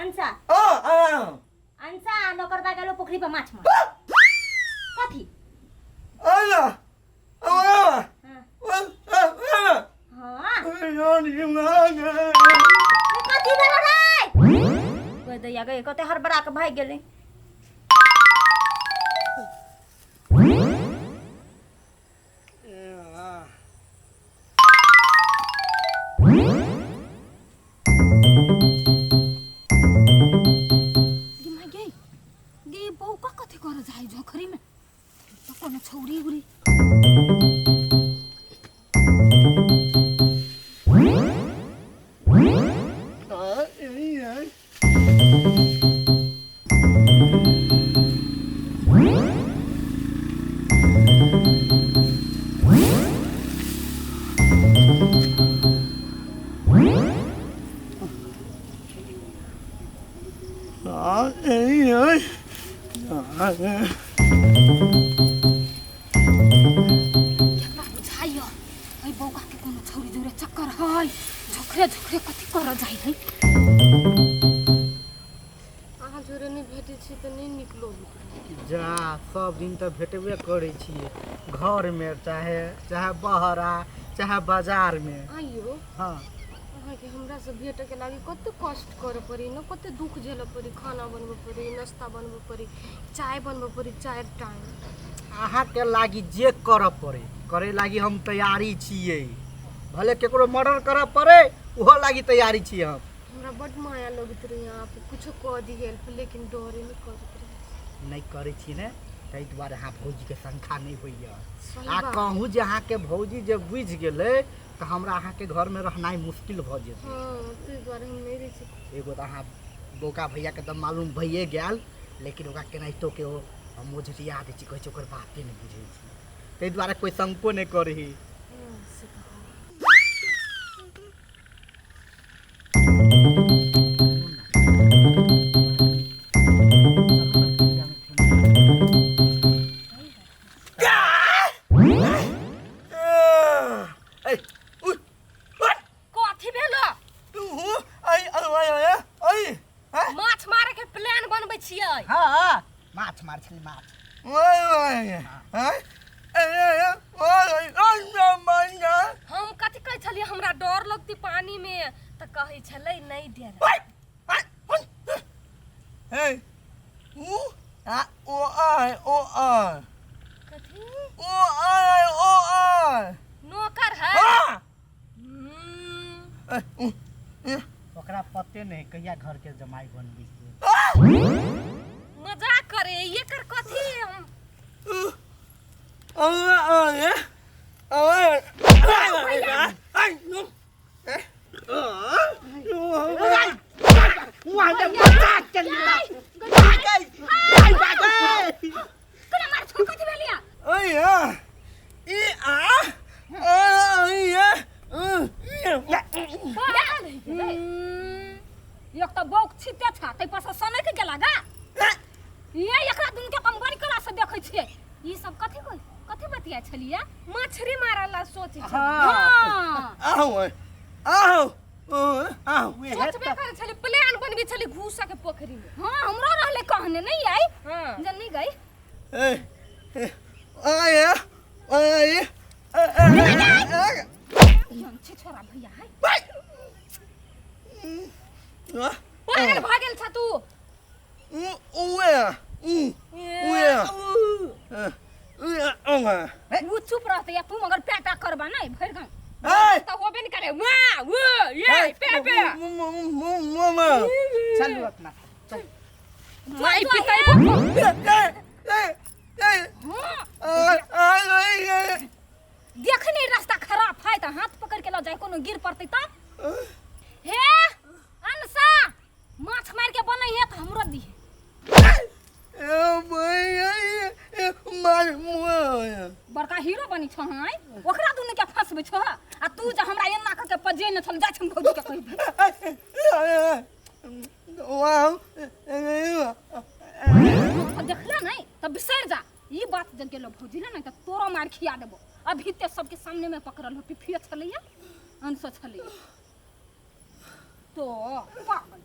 अंसा अंसा नौकर बा गेलो पोखरी पर माछ मार कथी हाँ हाँ कथी भेलो रे गई दैया गई कते हड़बड़ा के भागि गेलै। गे माय गे गे बौका कथी कर जाइ झोखरी में तो कोनो छौरी उरी। केकरा बुझाइयो है बौका के कोनो छौरी जोरे चक्कर है झोखरे झोखरे कथी कर जाइ है। अहाँ जोरे नहि भेटै छी तऽ नहि नीक लगैत रहै। जा सब दिन तऽ भेटबे करै छियै घरमे चाहे चाहे बहरा चाहे बाजारमे। आइयो हँ अहाँके हमरासँ भेटऽके लागी कते कष्ट करऽ पड़ै ने, कते दुःख झेलऽ पड़ै, खाना बनबऽ पड़ै, नाश्ता बनबऽ पड़ै, चाय बनबऽ पड़ै 4 टाइम। अहाँके लागी जे करऽ पड़ै करे लागी हम तैयारी छियै, भले केकरो मर्डर करऽ पड़ै ओहो लागी तैयारी छियै हम। हमरा बड्ड माया लगैत रहै अहाँ पर, कुछो कऽ दी हेल्प, लेकिन डरे नहि करैत रहै। नहि करै छी ने ताहि दुआरे अहाँ भौजीके शंका नहि होइए। सही आ बात। कहूँ जे अहाँके भौजी जे बुझि गेलै तऽ हमरा अहाँके घरमे रहनाइ मुश्किल भऽ जेतै। हँ ताहि दुआरे हम नहि रहै छी। एगो तऽ अहाँ बौका भैयाके तऽ मालूम भइए गेल, लेकिन ओकरा केनाहितो के ओ हम ओझरिया दै छी, कहै छै ओकर बाते नहि बुझै छी, ताहि दुआरे कोइ शंको नहि करही। हँ से तऽ हँ। कथी भेलो? माछ मारे के प्लान बनबै छियै। हाँ माछ मार छली माछ। हम कथी कहै छलियै, हमरा डर लगतै पानी में, तऽ कहै छलै नहि डर। कथी नौकर है? ओकरा पते नहीं कहिया घर के जमाई बनबी से। मजाक करे एकर कथी हम कोना मार छो कथी भेलिया? पागल है गेलै। एक तऽ बौक छिते छा ताहि पर से सनक गेला गा। ये एकरा दुनू के हम बड़ी कड़ा से देखै छियै। ई सब कथी कहै कथी बतिया छलियै? मछरी मारला सोचै छलियै। हाँ सोचबे करै छलियै, प्लान बनबै छलियै घुसऽ के पोखरी में। हाँ हमरो रहलै कहने नहीं आई हाँ जन्नी गई। केहन छै छोरा भैया है? पागल भऽ गेल छ तू। उ चुप रहतै या तू मगर पे पे करबा नहीं भरि गाँव। तऽ होबे नहि करे वाह वो ये पे पे। चलू अपना चल। माय पिताई। हाँ देख नहीं रास्ता खराब है तऽ हाथ पकड़ के लऽ जाय, कोनो गिर पड़तै तऽ। हे अनसा माछ मार के बनै है तऽ हमरो दिहे। बड़का हीरो बनी छह आइ, ओकरा दुनू के फंसबै छह आ तू जे हमरा एना कऽ के पजेने छल जाइ छम भौजी के कहि। देखला नहीं तऽ बिसरि जा ई बात, जब गेलो भौजी ले नहीं तऽ तोरो मार खिया देबो। अभी ते सबके सामने में पकड़ल हो पिफिया छलैया अंशो छलैया। तो पागल।